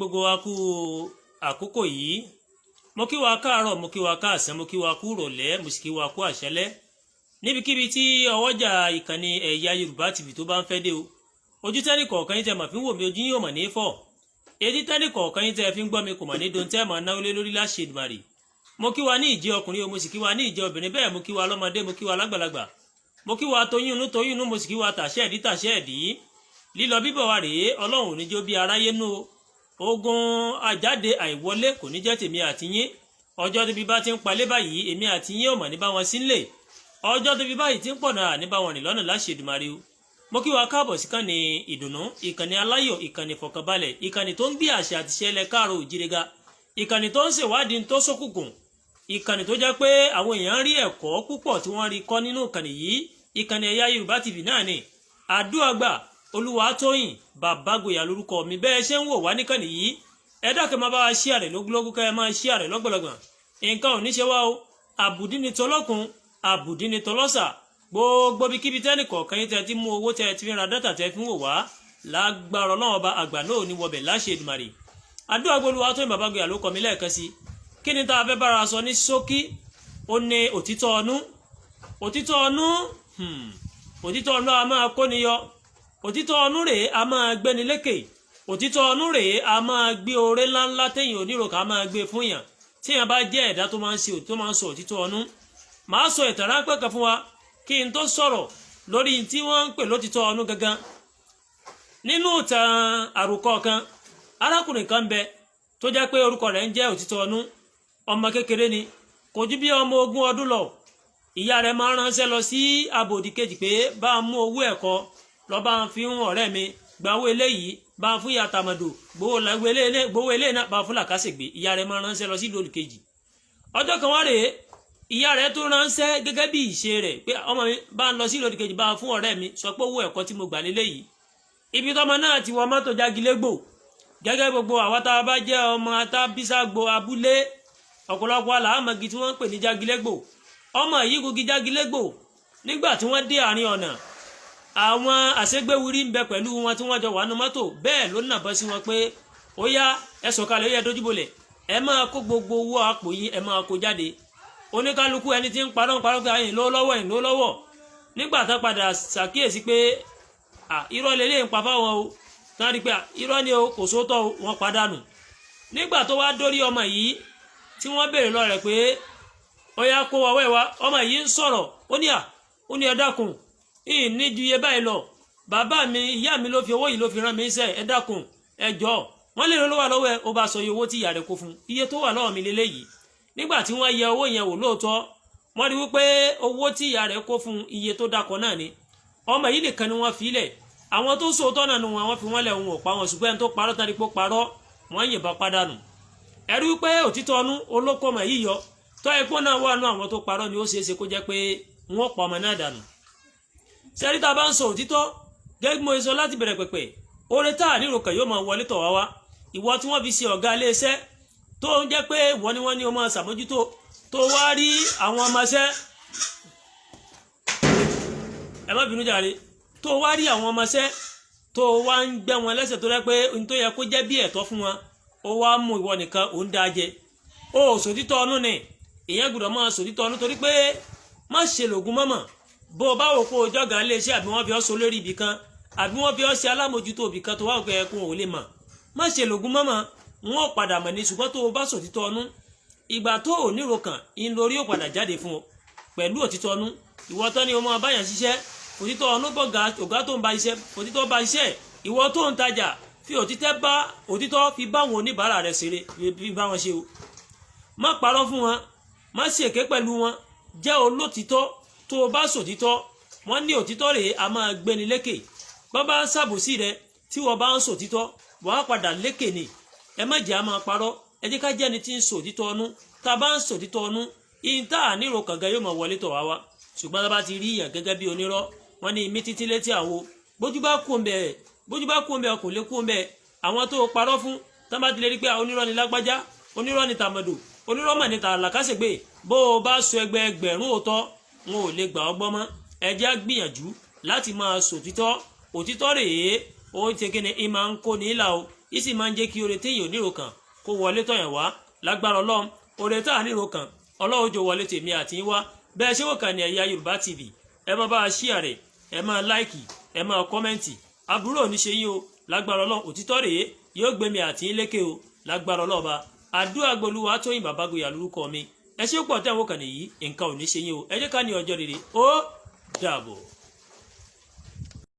Gbogbo wa kú àkókò yìí. Mo kí wa káàárọ̀, mo kí wa káàsán, mo kí wa kú rọ̀lẹ́, mo sì kí wa kú àṣálẹ́, níbikíbi tí ọwọ́jà ìkànnì Ẹ̀yà Yorùbá TV tó bá ń fẹ́ dé o. Ojú tẹ́nì kọ̀ọ̀kan yín tẹ́ mà fi ń wò mí, ojú yín ò mà ní fọ́. Etí tẹ́nì kọ̀ọ̀kan yín tẹ́ fi ń gbọ́ mi kò mà ní dohun tẹ́ mà náwó lé lórí láṣẹ Èdùmàrè. Mo kí wa ní ìjẹ́ ọkùnrin o, mo sì kí wa ní ìjẹ́ obìnrin. Bẹ́ẹ̀ mo kí wa lọ́mọdé, mo kí wa lágbàlagbà, mo kí wa toyún inú toyún inú, mo sì kí wa tàṣẹ́ ẹ̀dí tàṣẹ́ ẹ̀dí. Lílọ bíbọ̀ wa rèé, Ọlọ́run ò ní jó bí aráyé nú o. Ogun àjáde àìwọlé kò ní jẹ́ tèmi àti yín. Ọjọ́ tóbi bá ti ń palẹ̀ báyìí, èmi àti yín ò mọ̀ ní bá wọn sílé. Ọjọ́ tóbi báyìí ti ń pọ̀nà, ní bá wọn rìn lọ́nà láṣẹ Èdùmàrè o. Mo kí wa káàbọ̀ sí ìkànnì ìdùnnú, ìkànnì aláyọ̀, ìkànnì ìfọ̀kànbalẹ̀, ìkànnì tó ń gbé àṣà àti ìṣẹ̀lẹ̀ káàró òjìrè ga, ìkànnì tó ń ṣèwádìí tó ṣókùnkùn, ìkànnì tó jẹ́ pé àwọn èèyàn rí ẹ̀kọ́ púpọ̀ tí wọ́n rí kọ́ nínú ìkànnì yìí. Ìkànnì Ẹ̀yà Yorùbá TV náà ni. Àdúràgbà Olúwatóyìn Bàbágboyà lórúkọ mi. Bẹ́ẹ̀ ṣe ń wò wá níkànnì yìí, ẹ dákẹ́, máa bá wa share rẹ̀ lógúnlógún, kẹ́ ẹ máa share rẹ̀ lọ́gbọ̀lọ́gbọ̀n. Nǹkan ò ní ṣe wá o. Àbùdí ni tọlọ́kun, àbùdí ni tọlọ́sà. Gbogbo bí kíbi tẹ́nì kọ̀ọ̀kan yín tẹ́ ti mú owó tẹ́ ti fi ra data tẹ́ fi ń wò wá, lágbára Ọlọ́run Ọba, àgbà náà ò ní wọbẹ̀ láṣẹ Èdùmàrè. Àdúràgbà Olúwatóyìn Bàbágboyà ló kọ mí lẹ́ẹ̀kan sí. Kí ni tá a fẹ́ bára sọ ní ṣókí? Ó ní òtítọ́ ọnú. Òtítọ́ ọnú, òtítọ́ ọnú a máa kóni yọ. Òtítọ́ ọnú rèé, a máa gbéni lékè. Òtítọ́ ọnú rèé, a máa gbé oore ńláńlá téèyàn onírò ká máa gbé fún yàn, téèyàn bá jẹ́ ẹ̀dá tó máa ń ṣe tó máa ń sọ òtítọ́ ọnú. Màá sọ ìtàn ráńpẹ́ kan fún wa kí n tó sọ̀rọ̀ lórí tí wọ́n ń pè lótìtọ́ ọnú gangan. Nínú ìtàn àròkọ kan, arákùnrin kan bẹ tó jẹ́ pé orúkọ rẹ̀ ń jẹ́ Òtítọ́ Ọnú. Ọmọ kékeré ni, kò ju bí ọmọ 20 ọdún lọ. Ìyá rẹ̀ máa ń ránṣẹ́ lọ sí abòdì kejì pé bá a mú owó ẹ̀kọ́ lọ, bá ń fi ń ọ̀rẹ́ mi gba owó eléyìí, bá ń fún ìyá tàmọ̀dò gbowó eléyìí náà, bá ń fún làkàṣègbè. Ìyá rẹ̀ máa ń ránṣẹ́ lọ sí ìlú òdì. Ọjọ́ kan wá rèé, ìyá rẹ̀ tó ránṣẹ́ gẹ́gẹ́ bí ìṣe rẹ̀ pé ọmọ mi, bá ń lọ sí ìlú òdì kejì, bá ń fún ọ̀rẹ́ mi, sọ pé owó ẹ̀kọ́ tí mo gbà léléyìí. Ibi tọ́mọ náà ti wọ mọ́tò jágilégbò, gẹ́gẹ́ gbogbo àwa tá a bá jẹ́ ọmọ atábísàgbò abúlé, ọ̀pọ̀lọpọ̀ àlàámọ̀gì tí wọ́n ń pè ní jágilégbò. Ọmọ yìí gungi jágilégbò. Nígbà tí wọ́n dé àárín ọ̀nà, àwọn àṣegbéwìrì ń bẹ pẹ̀lú wọn tí wọ́n jọ wà nú mọ́tò. Bẹ́ẹ̀ ló nàbọ́ sí wọn pé ó yá, ẹ sọ̀kalẹ̀, ó yẹ dojúbolẹ̀, ẹ máa kó gbogbo owó àpò yín, ẹ máa kó jáde. Oníkálukú ẹni tí ń parọ́ ń parọ́ pé àyìn ló lọ́wọ́, ẹ̀yìn ló lọ́wọ́. Nígbà tó padà ṣàkíyèsí pé irọ́ lélẹ́yìn pa fáwọn o, tán rí pé irọ́ ni o, kò sóòótọ́ o, wọ́n padànù. Nígbà tó wá dórí ọmọ yìí tí wọ́n béèrè lọ rẹ̀ pé ó yá, kó ọwọ́ ẹ̀ wá, ọmọ yìí ń sọ̀rọ̀, ó ní à ó ní, "Ẹ dákun, ìyìn ní ju iye báyìí lọ. Bàbá mi, ìyá mi ló fi owó yìí ló fi rán mi sẹ́, ẹ dákun, ẹ jọ̀ọ́." Wọ́n lè ló wà lọ́wọ́ ẹ. Ó bá sọ iye owó tí ìyá rẹ̀ kó fún, iye tó wà lọ́wọ́ mi lélẹ́yìí. Nígbà tí wọ́n yẹ owó yẹn wò lóòótọ́, wọ́n rí wípé owó tí ìyá rẹ̀ kó fún, iye tó dákọ̀ náà ni. Ọmọ yìí nìkan ni wọ́n fi lẹ̀. Àwọn tó sòótọ́ náà nu wọn, wọ́n fi wọ́n lẹ̀, wọn ò pa wọn. Ṣùgbọ́n ẹni tó parọ́ tán ni pé ó parọ́, wọ́n yìnbọn padànù. Ẹ̀rí wípé òtítọ́ ọnú olóko ọmọ yìí yọ. Tọ́ ẹ̀pọ́n náà wà nú àwọn tó parọ́ ni, ó ṣeé ṣe kó jẹ́ pé wọ́n pa ọmọ náà dànù. Sẹ́rí, tá a bá ń sọ òtítọ́, gẹ́gẹ́ bí mo sọ láti bẹ̀rẹ̀ pẹ̀pẹ̀, oore tá a nírò kàn yóò máa wọlé tọ̀ wá wá. Ìwọ tí wọ́n fi ṣe ọ̀gá iléeṣẹ́, tó ń jẹ́ pé ìwọ ni wọ́n ní o máa ṣàmójútó, tó wá rí àwọn ọmọọṣẹ́, ẹ má bínú jàre, tó wá rí àwọn ọmọọṣẹ́ tó wá ń gbẹ́ wọn lẹ́sẹ̀, tó rẹ́ pé n tó yẹ kó jẹ́ bí ẹ̀tọ́ fún wọn, ó wá mú ìwọ nìkan ò ń dá jẹ, ó sòtítọ́ ọnú ni. Ìyẹn gbọ́dọ̀ máa sòtítọ́ ọnú, torí pé má ṣe lògùn mọ́mọ́. Bó o bá wò kó o jọ́gà iléeṣẹ́, àbí wọ́n fi ọ́ so lórí ibì kan, àbí wọ́n fi ọ́ ṣe alámòjútó ibì kan, tó wá òkè ẹkùn ò lè mọ̀, má ṣe lògùn mọ́mọ́, wọn ò padà mọ̀ ní. Ṣùgbọ́n tó o bá sòtítọ́ ọnú, ìgbà tó o níro kàn ń lórí ò padà jáde fún ọ pẹ̀lú òtítọ́ ọnú. Ìwọ tán ni o máa báyàn ṣiṣẹ́, òtítọ́ ọnú bọ̀gá ọ̀gá tó ń bá iṣẹ́, òtítọ́ bá iṣẹ́. Ìwọ tó ń tajà, fi òtítọ́ bá òtítọ́ fi bá àwọn oníbàárà rẹ ṣeré, fi bá wọn ṣe o. Má parọ́ fún wọn, má ṣèké pẹ̀lú wọn, jẹ́ olótìtọ́. Tó o bá sòtítọ́, wọ́n ní òtítọ́ rèé a máa gbéni lékè. Bọ́ bá ń ṣàbòsí rẹ, tí wọ́n bá ń sòtítọ́, wàá padà lékè ni. Ẹ má jẹ́ a máa parọ́, ẹ jẹ́ ká jẹ́ ẹni tí ń sòtítọ́ ọnú. Tá a bá ń sòtítọ́ ọnú, ìyìn tá a nírò kànga yóò máa wọlé tọ̀ wá wá. Ṣùgbọ́n tá a bá ti rí yàn gẹ́gẹ́ bí onírọ́, wọ́n ní imí títí létí àwo, bójú bá kú ń bẹ̀, bójú bá kú ń bẹ̀, kò lè kú ń bẹ̀. Àwọn tó parọ́ fún, tá a bá ti lè rí pé onírọ́ ni lágbájá, onírọ́ ni tàmọ̀dò, onírọ́ mà ní tàlàkàṣègbè, bó o bá sọ ẹgbẹẹgbẹ̀rún òótọ́, wọn ò lè gbà ọ́ gbọ́ mọ́. Ẹ jẹ́ á gbìyànjú láti máa sòtítọ́. Òtítọ́ rèé, ó ti kí ni, ìmọ̀ ń kó ní ìlà o. Ìsì máa ń jẹ́ kí oore téèyàn onírò kan kó wọlé tọ̀yàn wá. Lágbára Ọlọ́run, oore tá à nírò kan, Ọlọ́run jò wọlé tèmi àti yín wá. Bẹ́ẹ̀ ṣé wò kàn ní Ẹ̀yà Yorùbá TV, ẹ máa bá a share rẹ̀, ẹ máa like, ẹ máa comment. Àbúrò ò ní ṣe yín o. Lágbára Ọlọ́run, òtítọ́ rèé yóò gbé mi àti yín lékè o, lágbára Ọlọ́run ba. Àdúrà gbolúwa Tóyìn Bàbágoyà lórúkọ mi. Ẹ ṣé pọ̀ tẹ́ àwọn kan nìyí. Nǹkan ò ní ṣe yín o. Ẹ jẹ́ ká ní ọjọ́ rere. Ó dàbọ̀.